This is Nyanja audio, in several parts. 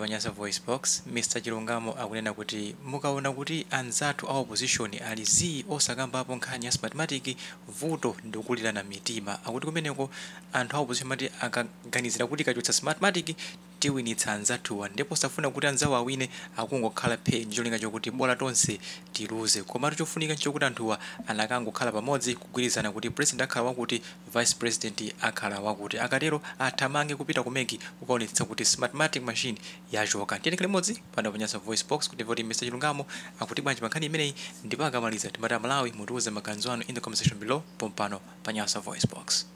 pa Nyasa Voice Box, Mr Chilungamo akunena kuti mukaona kuti anzathu a opposition ali zii osakambapo nkhani ya Smartmatic, vuto ndikukulirana mitima. Akuti kumeneko anthu a opposition amati akaganizira kuti tikachotsa Smartmatic tiwinitsa anzathuwa, ndipo posafuna kuti anzawo awine akungokhala phee ndicholinga chokuti bola tonse tiluze. Komatu chofunika nchokuti anthuwa anakangokhala pamodzi kugwirizana kuti president akhala wakuti, vice president akhala wakuti, akatero athamange kupita ku MEC kukaonetsetsa kuti Smartmatic machine yachoka. Tiyeni tikhale limodzi pano pa Nyasa Voice Box kuti timve kuti Mr Chilungamo akuti bwanji pa nkhani imeneyi, ndipo akamaliza timati Amalawi mutiuze maganizo anu in the comment section below pompano pa Nyasa Voice Box.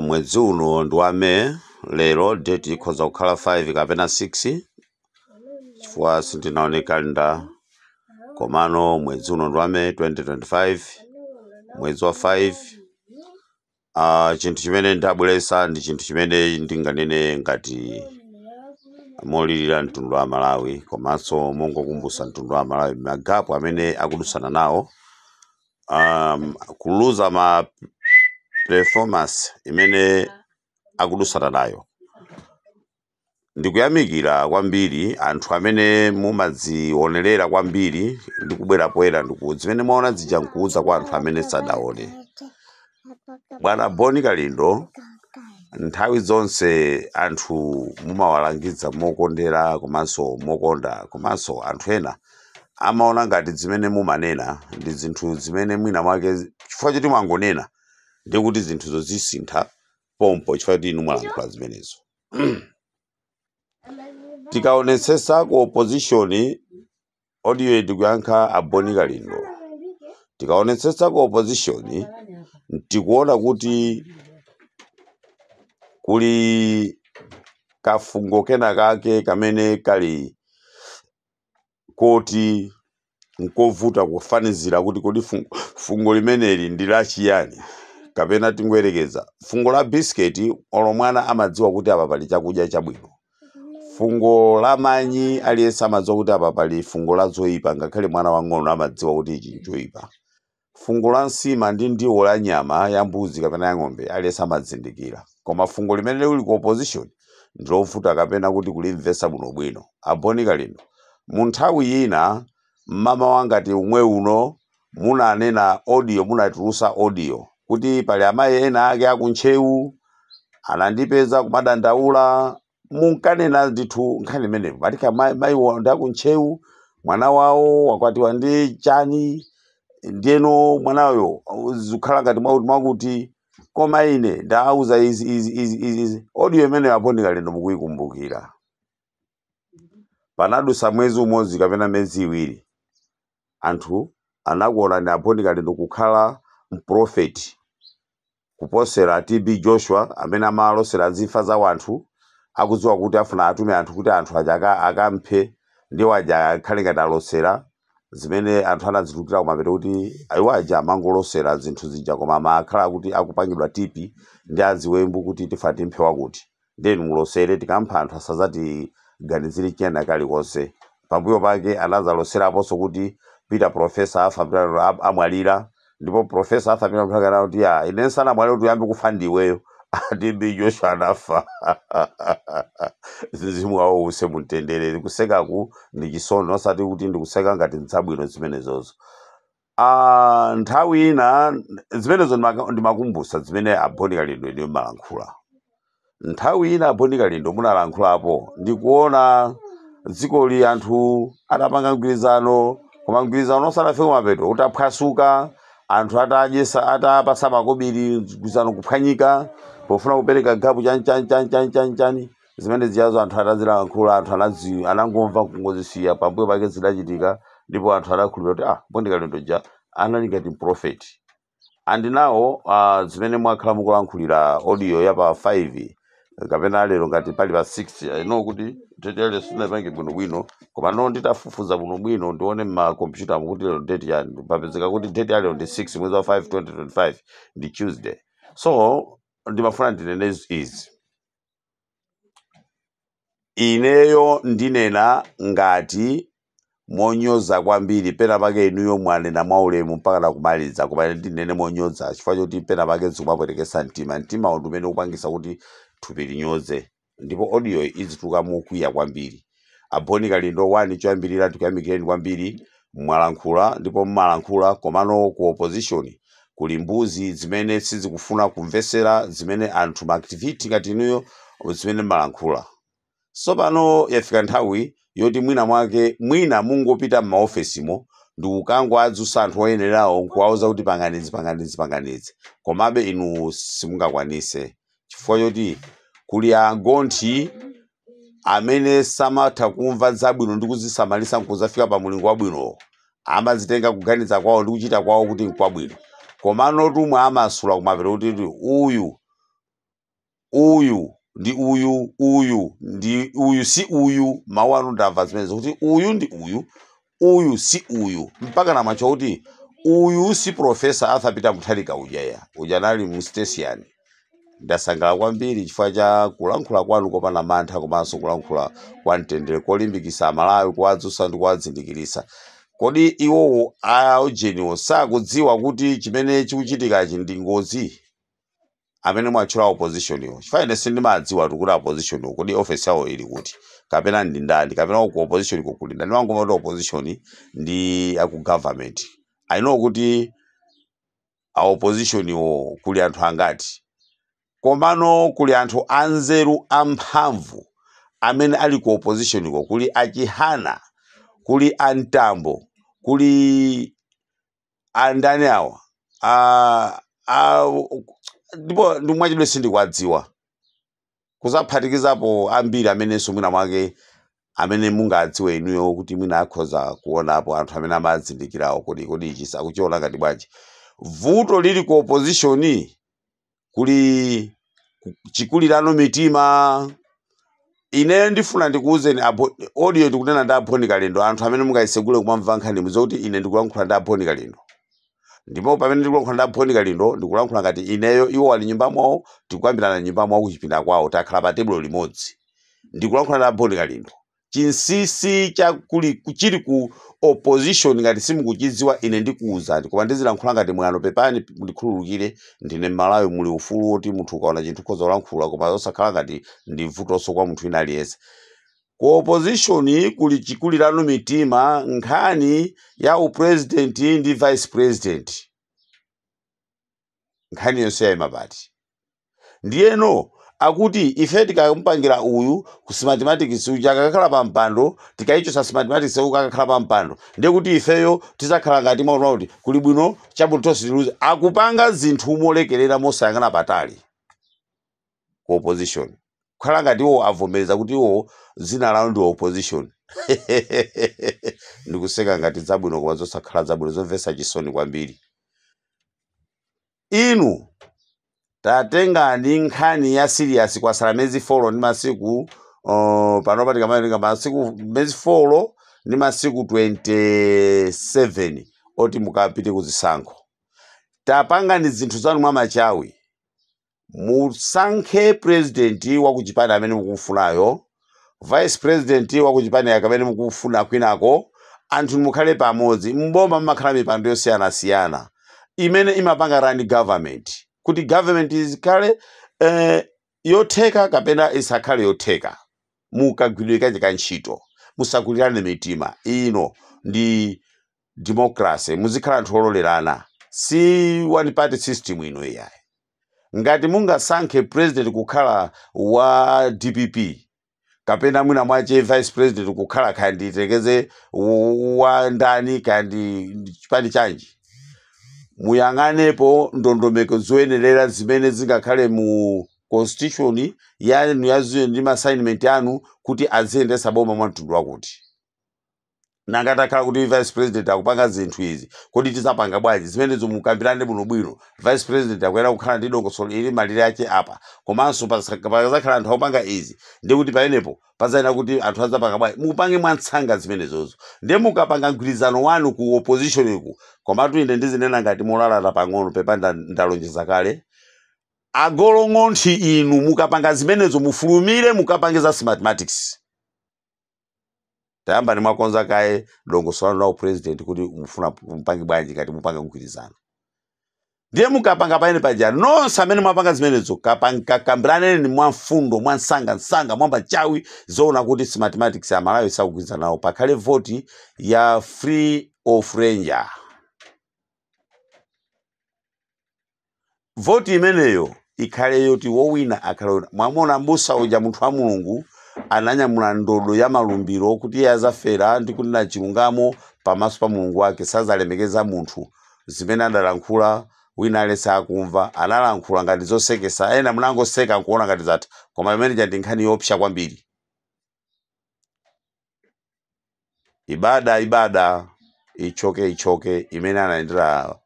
Mwezi uno ndi wa May, lero date ikhoza kukhala 5 kapena 6 chifukwa sindinaone kalenda, komano mwezi uno ndi wa May 2025, mwezi wa 5. Chinthu chimene ndabweretsa ndi chinthu chimene ndinganene ngati molirira mtundu wa Malawi komanso mongokumbutsa mtundu wa Malawi magapu amene akudutsana nawo, kuluza ma performance imene akudutsana nayo. Ndikuyamikira kwambiri anthu amene mumadzionerera kwambiri ndi kubwera poyera ndiku zimene mwaona zija nkuuza kwa anthu amene sadaone. Bwana Boni Kalindo, nthawi zonse anthu mumawalangiza mokondera komanso mokonda, komanso anthu ena amaona ngati zimene mumanena ndi zinthu zimene mwina mwake chifukwa choti mwangonena ndiye kuti zinthuzo zisintha pompo chifukwa choti inu mwalankhula zimenezo. Tikaonetsetsa ku opposition, audio ndikuyankha a Boni Kalindo, tikaonetsetsa ku opposition tikuona kuti kuli kafungo kena kake kamene kali koti nkovuta kufanizira kuti kodi fungo limeneli ndi lachiyani, kapena tingoyerekeza fungo la bisiketi, olo mwana amadziwa kuti apa pali chakudya chabwino. Fungo la manyi aliyense amadziwa kuti apa pali fungo la zoyipa, ngakhale mwana wang'ono amadziwa kuti ichi nchoyipa. Fungo la nsima ndi ndiwo la nyama ya mbuzi kapena ya ng'ombe aliyense amadzindikira, koma fungo limene lili ku opposition ndilovuta kapena kuti kulimvetsa bwinobwino. A Boni Kalindo, mu nthawi ina mmamawa ngati umwe uno munanena audio, munatulusa audio kuti pali amayi ena ake akuntcheu anandipeza kumadandaula. Munkanena ndithu nkhani imeneyo, patika mayiwo ndi akuntcheu, mwana wawo wakwatiwa ndi chani, ndiyeno mwanayo zikukhala ngati mwakuti mwakuti, koma ine ndauza izi izi izi izi izi. Audio imeneyo a Boni Kalindo mukuyikumbukira? Panadusa mwezi umodzi kapena miyezi iwiri, anthu anakuonani a Boni Kalindo kukhala mprofeti kuposera TB Joshua amene amalosera zimfa za wanthu, akudziwa kuti afuna atume anthu kuti anthu aja akamphe, ndiwo aja akhale ngati alosera zimene anthu anazitulukira kumapeto kuti iwo aja amangolosera zinthu zija, koma amakhala kuti akupangidwa tipi ndi aziwembu kuti tifa timphe wakuti, then mulosere tikampha anthu asazatiganizire china kalikonse. Pambuyo pake anazaloseraponso kuti Peter Professor Arthur Peter amwalira, ndipo Professor Arthur Peter Mutharika anati ya ine nsanamwalire kuti uyambe kufa ndiweyo. TB Joshua anafa, mzimu wawo uuse mumtendere. Kusekaku ndi chisoni, osati kuti ndikuseka ngati nzabwino zimenezozo. Nthawi ina zimenezo ndimakumbutsa zimene a Boni Kalindo ine malankhula. Nthawi ina a Boni Kalindo munalankhulapo ndikuona dzikoli anthu atapanga mgwirizano, koma mgwirizano osanafike kumapeto utaphwasuka, anthu atadyesa atapasa makobiri, mgwirizano kuphwanyika pofuna kupereka gapu chani chani chani chani chani chani. Zimene ziyazo anthu atazilankhula, anthu anangomva kungozisiya. Pambuyo pake zidachitika ndipo anthu adakhulupirira kuti Boni Kalindo ja anali ngati mprofeti. And now zimene mwakhala mukulankhulira audio ya pa 5 kapena lero ngati pali pa 6, I know kuti date ya lero sinapange bwinobwino, koma no nditafufuza bwinobwino ndione mmakompyuta mukuti lero date yani, papezeka kuti date ya lero ndi 6 mwezi wa 5 2025, ndi Tuesday. So ndimafuna ndinene izi, ineyo ndinena ngati Monyoza kwambiri. Pena pake inuyo mwanena mwaulemu mpaka nakumaliza, koma ine ndinene monyoza chifukwa choti pena pake zikumapwetekesa mtima. Mtima ndi umene ukupangisa kuti thupi linyoze, ndipo audio izituluka mokwiya kwambiri. Aboni Kalindo 1, choyambirira tikuyamikireni kwambiri. Mwalankhula ndipo mmalankhula, komano ku opposition kuli mbuzi zimene sizikufuna kumvesera zimene anthu ma activist ngati inuyo zimene mmalankhula. Tsopano yafika nthawi yoti mwina mwake mwina mungopita m'maofesimo ndi kukangoadzutsa anthu oyenerawo nkuwauza kuti panganizi, panganizi, panganizi. Komabe inu simungakwanise chifukwa choti kuli agonthi amene samatha kumva zabwino ndi kuzisamalisa nkuzafika pa mulingo wabwinowo. Amazitenga kuganiza kwawo ndi kuchita kwawo kuti nkwabwino, komano tumwe amasula kumapeto kuti uyu, uyu ndi uyu, uyu ndi uyu, si uyu. Mawu anu ndamva zimenezo kuti uyu ndi uyu, uyu si uyu, mpaka namacho kuti uyu si Professor Arthur Peter Mutharika uja, uja anali mu station. Ndasangalala kwambiri chifukwa cha kulankhula kwanu kopanda mantha komanso kulankhula kwa mtendere kolimbikisa Amalawi, kuwadzutsa ndi kuwazindikirisa. Kodi iwowo aujeniwo sakudziwa kuti chimene chikuchitikachi ndi ngozi? Amene mwatchula opposition iwo, chifukwa ine sindimadziwa kuti opposition iwo, kodi office yawo ili kuti, kapena ndi ndani, kapena ku opposition iko kuli ndani? Wangoma kuti opposition ndi aku government. I know kuti a opposition iwo kuli anthu angati, komano kuli anthu anzeru amphamvu amene ali ku opposition iko. Kuli Achihana, kuli Antambo, kuli andani awa, ndipo ndimwachidwe sindikuwadziwa, kuzaphatikizapo ambiri amenenso mwina mwake amene mungadziwe inuyo kuti mwina akhoza kuonapo anthu amene amazindikirawo. Kodi ichi sakuchiona ngati bwanji? Vuto lili ku opposition, kuli chikulirano mitima. Ine ndifuna ndikuwuzeni audio ndikunena ndi Aboni Kalindo. Anthu amene mungayisegule kumamva nkhani, mudziwe kuti ine ndikulankhula ndi Aboni Kalindo. Ndipo pamene ndikulankhula ndi Aboni Kalindo, ndikulankhula ngati ineyo iwo ali nyumba mwawo, tikukambirana nyumba mwawo, kuchipinda kwawo, takhala pa tebulo limodzi, ndikulankhula ndi Aboni Kalindo. Chinsinsi cha kuli chili ku opposition, ngati simukuchidziwa, ine ndikuwuzani, koma ndizilankhula ngati mwano. Pepani, ndikhululukire, ndine Mmalawi. Muli ufulu woti munthu ukaona chinthu ukhoza kulankhula, koma osakhala ngati ndi vutonso kwa munthu wina aliyense. Ku opposition kuli chikulirano mitima, nkhani ya upresident ndi vice president. Nkhani yonse yayima pati? Ndiyeno akuti ife tikamupangira uyu ku Smartmatic uja akakhala pa mpando, tikayichosa Smartmatic uyu akakhala pa mpando, ndiye kuti ifeyo tizakhala ngati mwaona kuti kuli bwino chabwino tonse tiluze. Akupanga zinthu molekerera, mosayang'ana patali ku opposition, kukhala ngati iwo avomereza kuti iwo dzina lawo ndi opposition. Ndikuseka ngati zabwino, koma zosakhala zabwino, zomvetsa chisoni kwambiri. Inu tatengani nkhani ya serious. Kwasala miyezi 4 ndi masiku, panopa tikamawerenga masiku, miyezi 4 ndi masiku 27 oti mukapite kuzisankho. Tapangani zinthu zanu mwamachawi, musankhe president wa kuchipani amene mukufunayo, vice president wa kuchipani amene mukufuna kwinako. Anthu mukhale pamodzi. Mboma mmakhala mipando yosiyanasiyana imene imapanga run government, kuti government izikhale yotheka kapena isakhale yotheka mukagwiridwe kache ka ntchito. Musakulirane mitima. Ino ndi democracy, muzikhala anthu ololerana, si one party system ino iyayi. Ngati mungasankhe president kukhala wa DPP, kapena mwina mwache vice president kukhala kaya nditekeze wa ndani, kaya ndi chipani chanji, muyang'anepo ndondomeko zoyenerera zimene zingakhale mu constitution yanu yaziyo ndi ma assignment anu kuti aziyendesa boma mwa mtundu wakuti. Nanga takhala kuti vice president akupanga zinthu izi, kodi tizapanga bwanji? Zimenezo mukambirane bwinobwino. Vice president akuyenera kukhala ndi dongosolo ili, malire ake apa, komanso pakazakhala anthu akupanga izi, ndiye kuti pamenepo pazayenera kuti anthu azapanga bwanji? Mupange mwansanga zimenezozo. Ndiye mukapanga mgwirizano wanu ku opposition iku. Komatu ine ndizinena ngati molalata pang'ono, pepa, ndalonjeza kale. Agolong'onthi inu, mukapanga zimenezo mufulumire mukapange za Smartmatics. Tayambani mwakonza kaye dongosolo lanu la upresident kuti mufuna mupange bwanji ngati mupanga mgwirizano. Ndiye mukapanga pamene paja, nonse amene mwapanga zimenezo, kakambiraneni mwamfundo, mwansangansanga, mwambachawi, zoona kuti Smartmatic Amalawi sakugwirizana nawo, pakhale voti ya free of ranger. Voti imeneyo ikhale yoti wowina akhale wowina. Mwamona mbusa uja, munthu wa Mulungu, ananyamula ndodo ya malumbiro kuti iye azafera ndi kunena chilungamo pamaso pa Mulungu wake, sazalemekeza munthu. Zimene adalankhula wina aliyense akumva, analankhula ngati zosekesa, ena munangoseka nkuona ngati zatha, koma imeneja ndi nkhani yoopsa kwambiri. Ibada ibada ichoke ichoke imene anayendera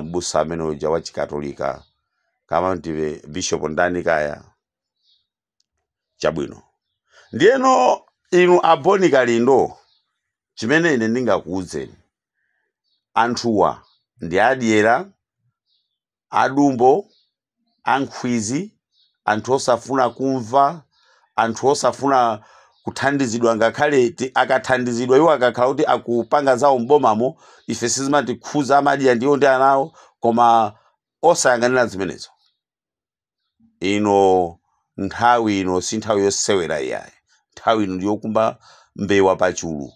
mbusa amene uja wa Chikatolika, kama ndi bishop ndani kaya. Chabwino, ndiyeno inu a Bon Kalindo, chimene ine ndingakuwuzeni, anthuwa ndi adyera, adumbo, ankhwizi, anthu osafuna kumva, anthu osafuna kuthandizidwa. Ngakhale akathandizidwa iwo, akakhala kuti akupanga zawo mbomamo, ife sizimatikhuza, amadya ndiwo ndi anawo, koma osayang'anira zimenezo. Ino nthawi ino si nthawi yosewera iyayi. Nthawi ino ndiyokumba mbewa pachulu,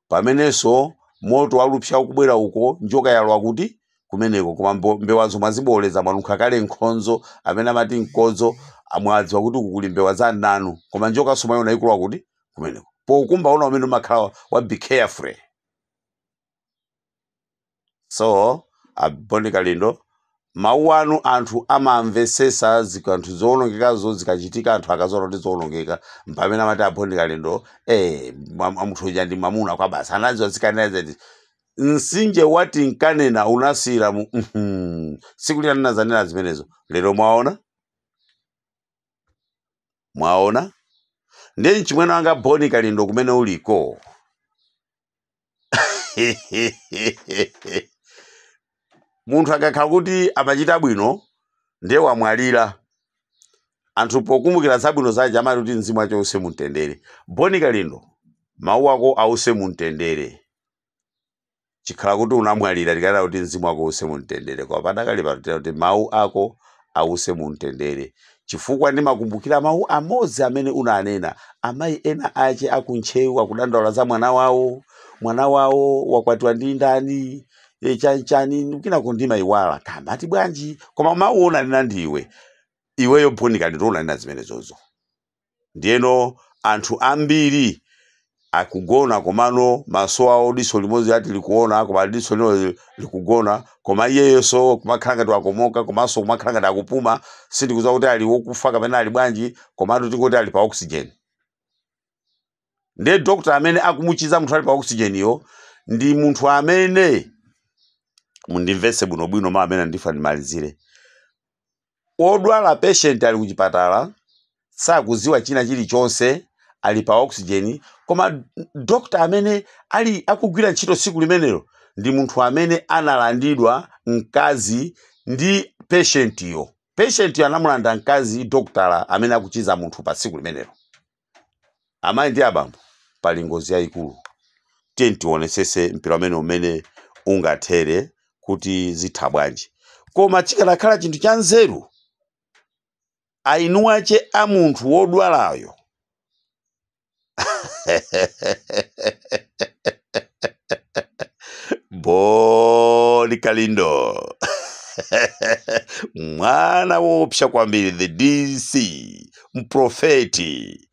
pamenenso moto walupsa ukubwera uko, njoka yalowa kuti kumeneko, koma mbewazo mwaziboleza, mwanunkha kale nkhonzo, amene amati mkodzo, mwadziwa kuti uku kuli mbewa za nanu, koma njokanso mwayiona ikulowa kuti kumeneko. Pokumba una umene umakhala wa be careful. So a Bon Kalindo, mawu anu anthu amamvesesa. Zikanthu zowonongekazo zikachitika, anthu akazoona kuti zowonongeka, mpamene amati a Bon Kalindo, munthu uja ndi mwamuna kwa basi, anadziwa zikanena. Msinje wati nkanena unasira mu siku lina ndinazanena zimenezo. Lero mwaona, mwaona. Ndiye mchimwene wanga Bon Kalindo, kumene uliko, munthu akakhala kuti amachita bwino ndiye wamwalira, anthu pokumbukira zabwino zake amati kuti mzimu wache use mumtendere. Bon Kalindo, mawu ako ause mumtendere. Chikhala kuti unamwalira, tikanena kuti mzimu wako use mumtendere, koma padakali pano tinena kuti mawu ako ause mumtendere, chifukwa ndimakumbukira mawu amodzi amene unanena. Amayi ena ache akuntcheu akudandaula za mwana wawo, mwana wawo wakwatiwa ndi ndani, chanchani, kinako ndimayiwala kamati bwanji, koma mawu unanena ndiwe iweyo Bon Kalindo, unanena zimenezozo. Ndiyeno anthu ambiri akugona, komano maso awo diso limodzi ati likuona, koma diso lino likugona, koma iyeyenso kumakhala ngati wakomoka, komanso kumakhala ngati akupuma. Sindikudziwa kuti ali wokufa kapena ali bwanji, komatu tingoti ali pa oxygen. Ndiye doctor amene akumuchiza munthu ali pa oxygen yo ndi munthu amene, mundimvetse bwinobwino mawu amene ndifa ndimalizire, odwala, patient ali kuchipatala, sakuziwa china chilichonse, ali pa oxygen, koma doctor amene ali akugwira ntchito tsiku limenelo ndi munthu amene analandidwa mkazi ndi patient yo. Patient yo anamulanda mkazi doctor amene akuchiza munthu pa tsiku limenelo. Amayi ndi abambo, pali ngozi yayikulu. Tiye tionesese mpira umene ungathere kuti zitha bwanji. Koma chikanakhala chinthu cha nzeru, ainu ache a munthu wodwalayo Bon Kalindo, mwana woopsa kwambiri, the DC mprofeti.